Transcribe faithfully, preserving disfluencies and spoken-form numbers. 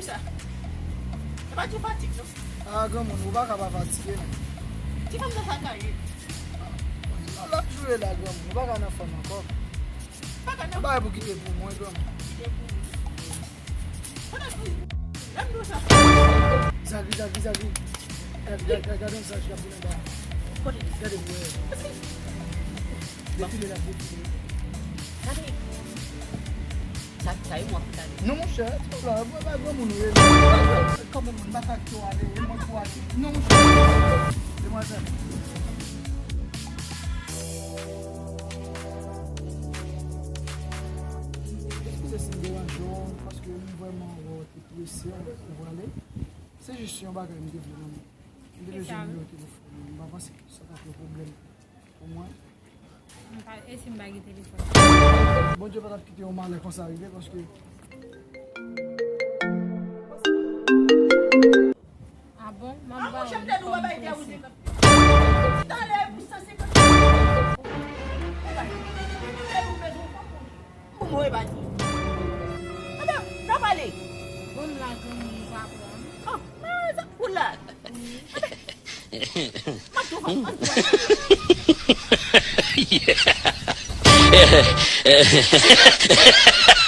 Sa. Se pa ti fatig, non. Ah, granmoun, ou pa ka pa fatige, non. Ti fanm nan sa ka ye. Non, l ap joure la, granmoun. Ou pa ka nan fòm ankò. Pa ka nan. Ou pa pou kite pou mwen, granmoun. Kite pou mwen. Kote pou. Lè m di w sa. Zagri, Zagri, Zagri. Gade, gade, gade, gade yon zaj k ap vin anba. Kote? Gade pou wè. Defile la, defile. Gade. Sa, sa yo mwen ap gade. Non, monchè, ti pèp la, mwen pa granmoun ou ye. Kòman moun, m pa ka kite w ale, e mwen pou ale. Non, monchè. Demwazèl. Eskize si m deranje w, paske m vrèman wè w te prese, w prale. Se jis yon bagay m te vle nan men. M te bezwen nimewo telefòn ou. M pa panse sa t ap yon pwoblèm pou mwen. M pa, e si m pa gen telefòn? Bondye pa t ap kite yon malè konsa rive, paske. Ah bon? M ap ba ou yon fòm prese. Talè pou san senkant. Pou mwen, pa di. Anben, n ap ale. Bon, m la, granmoun, ou pa pran. Oh, men, sa pou la. M ap tou fè, m ap tou fè.